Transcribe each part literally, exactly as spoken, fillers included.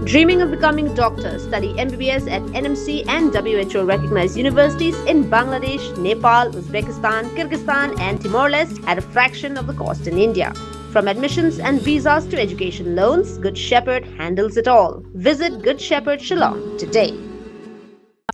Dreaming of becoming a doctor? Study M B B S at N M C and W H O recognized universities in Bangladesh, Nepal, Uzbekistan, Kyrgyzstan, and Timor Leste at a fraction of the cost in India. From admissions and visas to education loans, Good Shepherd handles it all. Visit Good Shepherd Shillong today.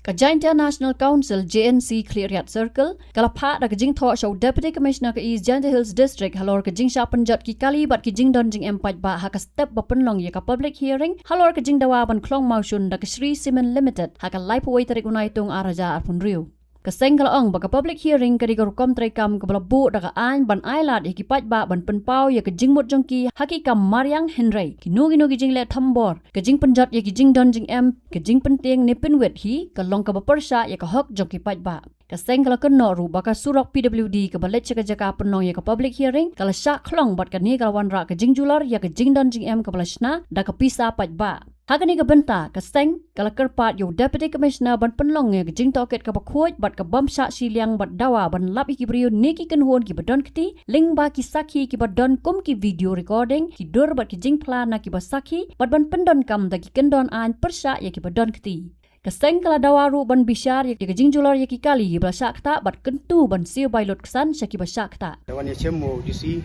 Ka Jaintia National Council, J N C, Khliehriat Circle, ka la phah da ka jingthoh sha u Deputy Commissioner ka East Jaintia Hills District halor ka jingshah pynjot ki kali bad ki jingdon jingem paidbah ha ka step ba pynlong ïa ka public hearing halor ka jingdawa ban khlong mawshun da ka Shree Cement Limited ha ka laiphew wei tarik u Naitung ar hajar arphew hynriew. Ka seng ka la ong ba ka public hearing ka dei ka rukom treikam kaba la buh da ka aiñ ban ai lad ïa ki paidbah ban pynpaw ïa ka jingmut jong ki ha ki kam mariang, hynrei kino kino ki jingleh thombor, ka jingpynjot ïa ki jingdon jingem, ka jingpyntieng ne pynwit hi ka long kaba pyrshah ïa ka hok jong ki paidbah. Ka seng ka la kynnoh ruh ba ka surok P W D kaba leit sha ka jaka pynlong ïa ka public hearing ka la shah khlong bad kane ka la wanrah ka jingjulor ïa ka jingdon jingem kaba la shna da ka pisa paidbah. Ha kane ka bynta ka seng ka la kyrpad ïa u Deputy Commissioner ban pynlong ïa ka jingtohkit kaba khuid bad ka bym shah shiliang bad dawa ban lap ïa ki briew ne ki kynhun kiba don kti lyngba ki sakhi kiba don kum ki video recording, ki dur bad ki jingphla na kiba sakhi bad ban pyndonkam da ki kyndon aiñ pyrshah ïa kiba don kti. Ka seng ka la dawa ruh ban bishar ïa ka jingjulor ïa ki kali kiba la shah ktah bad kyntu ban siew bai lut ksan sha kiba shah ktah. Da wan ïashem u D C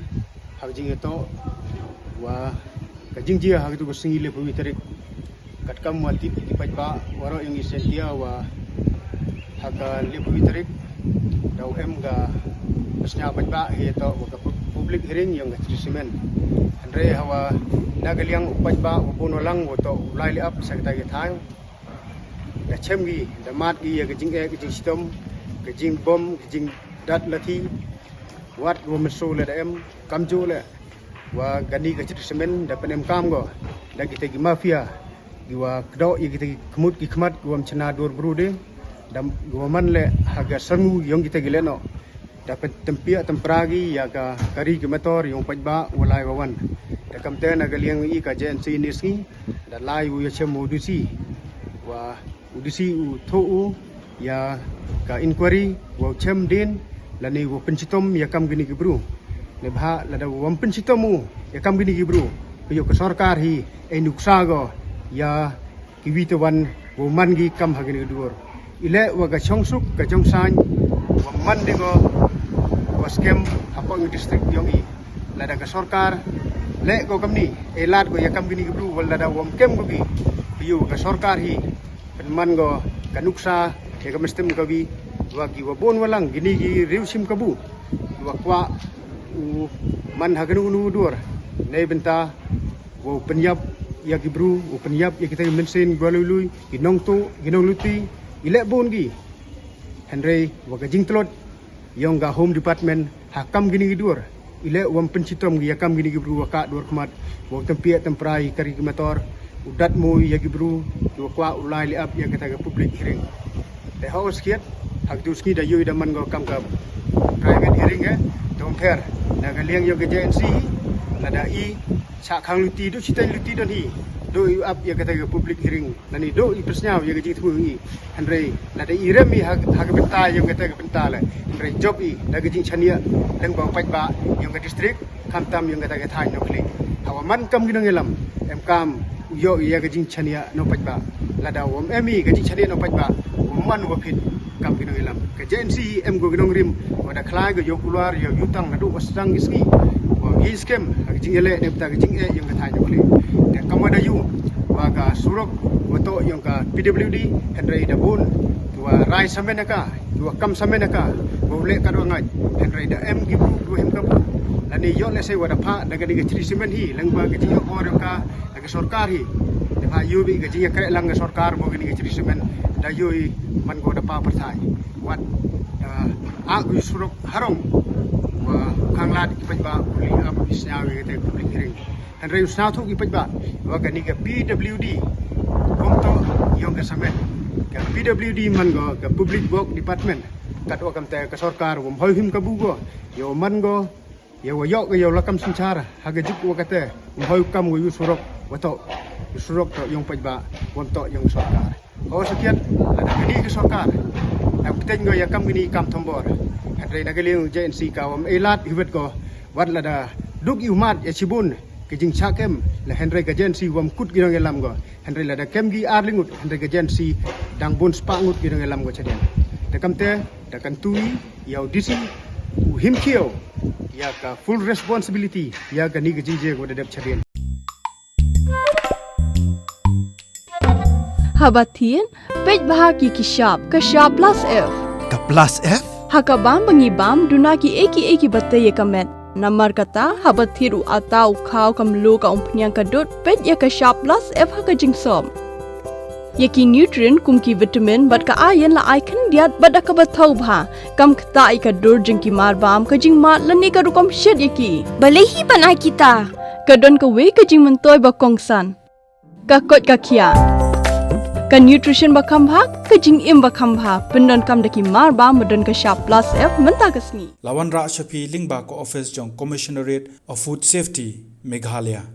ha ka jingïatoh wa ka jingjia ha katu ka sngi laiphew wei tarik. Katkam wa tip ïa ki paidbah waroh ïa ngi sngewthuh wa ha ka laiphew wei tarik da u em ka sñiaw paidbah ïa ïatoh wa ka pu-, public hearing ïa ka Shree Cement. Hynrei hawa na ka liang u paidbah wa bun wa lang wa toh u lai li ap sha kata ka thaiñ. Da chem ki, da mad ki ïa ka jingeh ka jingshitom, ka jingbom, ka jingdat lathi. Wat wa mynsaw leh da em, kamjooh leh wa kani ka Shree Cement da pynemkam ko da kita ki mafia, ki wa kdoh ïa kita ki khmut ki khmat, ki wa ym chna dur bru de, da ki wa man leh ha ka sangu yong kita ki lehnoh. Da pyntympia tympra ki ïa ka kari ka motor yong paidbah wa lai wa wan. Da kamte na ka liang i ka J N C ne sngi da lai u ïashem u D C wa u D C u thoh u ïa ka inquiry wa u chem din lane wa pynshitom ïa kam kini ki bru. Ne bha lada wa ym pynshitom u ïa kam kini ki bru, ka ïoh ka sorkar hi ei nuksa ko ïa ki wi te wan wa man ki kam ha kini ki dur. I leh wa ka shongsuk ka shongsaiñ wa man de ko wa skhem ha pang district yong i. Lada ka sorkar leh ko kamni, ei lad ko ïa kam kini ki bru wa lada wa ym kem ko ki, ka ïoh ka sorkar hi pynman ko ka nuksa ïa ka mynsiem ka wi wa ki wa bun wa lang kini ki riew shim kabu wa kwah u man ha kanu kanu dur. Nei bynta wa u pynïap ïa ki bru, u pynïap ïa kita ki mynsiem gwa lui lui, ki nongtuh, ki nongluti, i leh bun ki. Hynrei wa ka jingtlot yong ka Home Department ha kam kini ki dur, i leh wa ym pynshitom ki ïa kam kini ki bru wa kah dur khmat, wa u tympia tympra ïa kari ki motor, u dat mo ïa ki bru ki wa kwah u lai li ap ïa kata ka public hearing. Te ha u skhiat ha katu sngi da ïoh i da man ko kam ka private hearing eh. Te ym pher na ka liang yong ka J N C lada i sah khang luti, duh shiteng luti don hi, duh i ap ïa kata ka public hearing lane duh i pynsñiaw ïa ka jingthmu i. Hynrei lada i rem i ha, ha ka bynta yong kata ka bynta leh, hynrei jop i da ka jingshaniah lyngba u paidbah yong ka district, khamtam yong kata ka thaiñ Nohkhlieh. Hawa man kam ki nongïalam, em kam u ïoh ïa ka jingshaniah na u paidbah. Lada wa ym em i ka jingshaniah na u paidbah, wa man wa phit kam ki nongïalam. Ka J N C em ko ki nongrim wa da khlaiñ ka ïoh kulwar ïoh jutang naduh wa sdang ki sngi wa ngi skhem ha ka jingïaleh ne bynta ka jingeh yong ka thaiñ Nohkhlieh. Te kam wa da ïoh wa ka surok wa toh yong ka P W D, hynrei da bun ki wa rai samen ha ka, ki wa kam samen ha ka, wa u leh katwa ngait, hynrei da em ki bru ki wa him kabu lane ïoh lehse wa da phah da kani ka Shree Cement hi lyngba ka jingïoh bor yong ka da ka sorkar hi. Te pha ïoh bha ka jingïakhreh lang ka sorkar mo kani ka Shree Cement, da ïoh i man ko da pa pyrthai. Wat da a u surok harong wa khang lad ki paidbah u li ap u sñiaw ïa kata ka public hearing. Hynrei u sñiawthuh ki paidbah wa kani ka P W D wa ym toh yong ka samen. Ka P W D man ko ka Public Work Department. Katwa kamte ka sorkar wa ym hoi him kabu ko ïa wa man ko ïa wa ïoh ka ïa u lakam synshar ha ka juk wa kata, ym hoi kam wa ïa u surok wa toh, u surok toh yong paidbah, wa ym toh yong sorkar. Hawa skhiat lada kani ka sorkar da pteng ko ïa kam kini kam thombor, hynrei na ka liang J N C ka wa ym ei lad hi wet ko. Wat lada duk i u mad ïa shibun Ki jingshah kem la hynrei ka J N C wam kut ki nongïalam ko. Hynrei lada kem ki ar lyngngut hynrei ka J N C dang bun spah ngut ki nongïalam ko shadien. Da kamte da kan tui ïa u D C u him khiew ïa ka full responsibility ïa kani ka jingjia ko da dep shadien. Haba thied, peit bha ki ki shap, ka shap plus F. Ka plus F? Ha ka bam ba ngi bam, duna ki ei ki ei ki ba tei ïa ka met. Namar kata, haba thied u atta u khaw ka mluh ka umphniang ka dud, peit ïa ka shap plus F ha ka jingsop. Ïa ki nutrient kum ki vitamin bad ka iron la ai khyndiat bad da kaba thaw bha. Kam ktah ïa ka dur jong ki mar bam, ka jingmad lane ka rukom shet ïa ki. Balei hi ban ai kita? Ka don kawei ka jingmyntoi ba kongsan. Ka koit ka khiah. Ka nutrition ba kham bha, ka jingim ba kham bha. Pyndonkam da ki mar bam ba don ka shap plus F mynta ka sngi. La wanrah sha phi lyngba ka office jong Commissionerate of Food Safety, Meghalaya.